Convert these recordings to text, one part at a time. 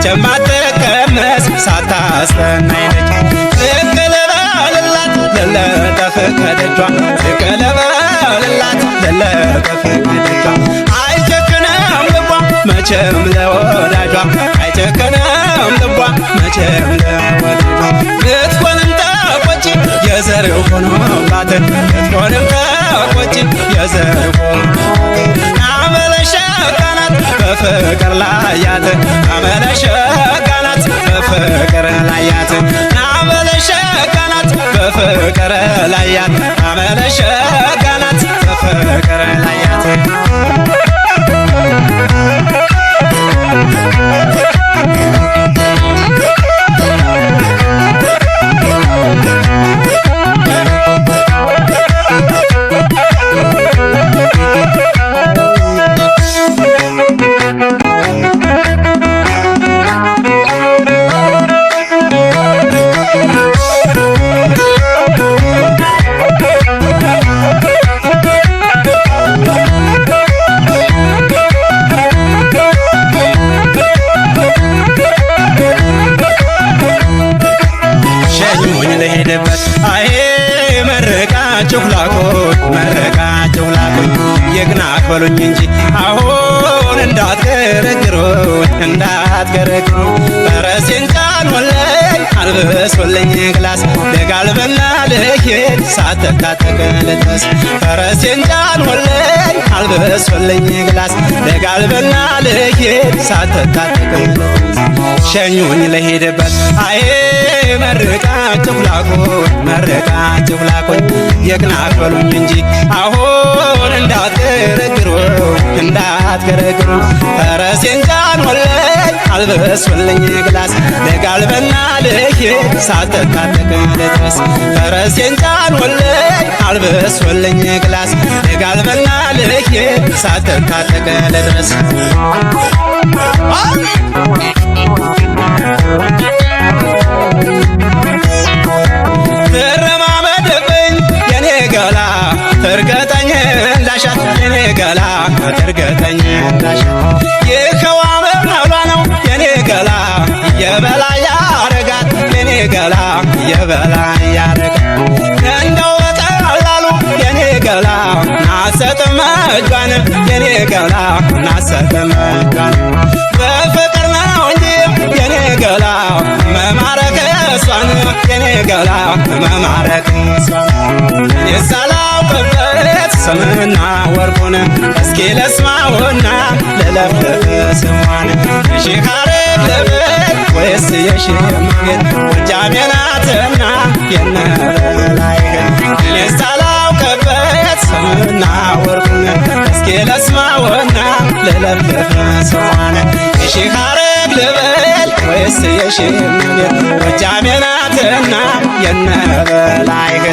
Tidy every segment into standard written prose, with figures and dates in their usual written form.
መቼም አትቀመስ ሳታስጠናኝ ልጅ ዝቅ ልበልላት ልለጠፍ ከደጇ ዝቅ ልበልላት ልለጠፍ ከደጇ አይጨክንም ልቧ መቼም ለወዳጇ አይጨክንም ልቧ መቼም ለወዳጇ ብትሆንም ተቆጪ የዘሬው ሆኖባት ብትሆንም ተቆጪ የዘሬው አመለሸቀናት በፍቅር ላያት አመለሸቀናት በፍቅር ላያት አመለሸቀናት በፍቅር ላያት አመለሸቀናት በፍቅር ላያት። ሸኙኝ ልሄድበት አይ መርቃችሁ ላኩኝ መርቃችሁ ላኩኝ ይቅናህ በሉኝ እንጂ አሁን እንዳትገረግሩኝ እንዳትገረግሩኝ ፈረሴን ጫኑልኝ አልብሱልኝ ግላስ ልጋልብና ልሂድ ሳትታጠቅ ልድረስ ፈረሴን ጫኑልኝ አልብሱልኝ ግላስ ልጋልብና ልሂድ ሳትታጠቅ ልድረስ ሸኙኝ ልሂድበት አይ መርቃችሁ ላኩኝ መርቃችሁ ላኩኝ ይቅናህ በሉኝ እንጂ አሁን እንዳትገረግሩ እንዳትገረግሩ ፈረሴን ጫኑልኝ አልብሱልኝ ግላስ ልጋልብና ልሂድ ሳትታጠቅ ልድረስ ፈረሴን ጫኑልኝ አልብሱልኝ ግላስ ልጋልብና ልሂድ ሳትታጠቅ ልድረስ። ትረማመድብኝ የኔ ገላ ትርገጠኝ እንዳሻት የኔ ገላ ትርገጠኝ እንዳሻት ይኸው አመሏ ነው የኔ ገላ የበላይ ያረጋት የኔ ገላ የበላይ ያረጋት እንደው በቀላሉ የኔ ገላ ናሰጥም እጇን የኔ ገላ ናሰጥም እጇን በፍቅር ነው እንጂ የኔ ገላ መማረክ እሷን የኔ ገላ መማረክ እሷን እኔ ሳላውቅበት ስምና ወርቁን እስኪ ልስማውና ልለፍልፍ ስሟን የሺህ ሐረግ ልበል ወይስ የሺህ ማጌጥ ጎጃሜ ናትና የነበላይህ እኔ ሳላውቅበት ስምና ወርቁን እስኪ ልስማውና ልለፍልፍ ስሟን የሺህ ሐረግ ልበል ወይስ የሺህ ማጌጥ ጎጃሜ ናትና የነበላይህ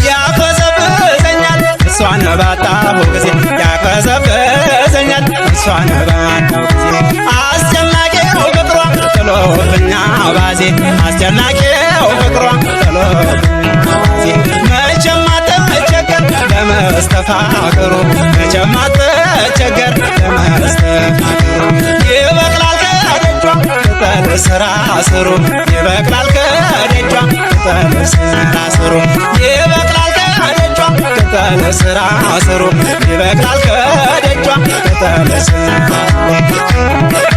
ያፈዘብዘኛል እሷን ባጣሁ ጊዜ ያቅበዘበዘኛል እሷን ባጣሁ ጊዜ አስጨናቂው ፍቅሯ ጥሎብኛ ባዜ አስጨናቂው ፍቅሯ ጥሎብኛ ባዜ መቼም አትቸገር ለመስተፋቅሩ መቼም አትቸገር ለመስተፋቅሩ ይበቅላል ከደጇ ቅጠል ስራ ስሩ ይበቅላል ከደጇ ቅጠል ስራ ስሩ ይበቅላል ከደጇ ቅጠል ስራ ስሩ ይበቅላል ከደጇ ቅጠል ስራ ስሩ።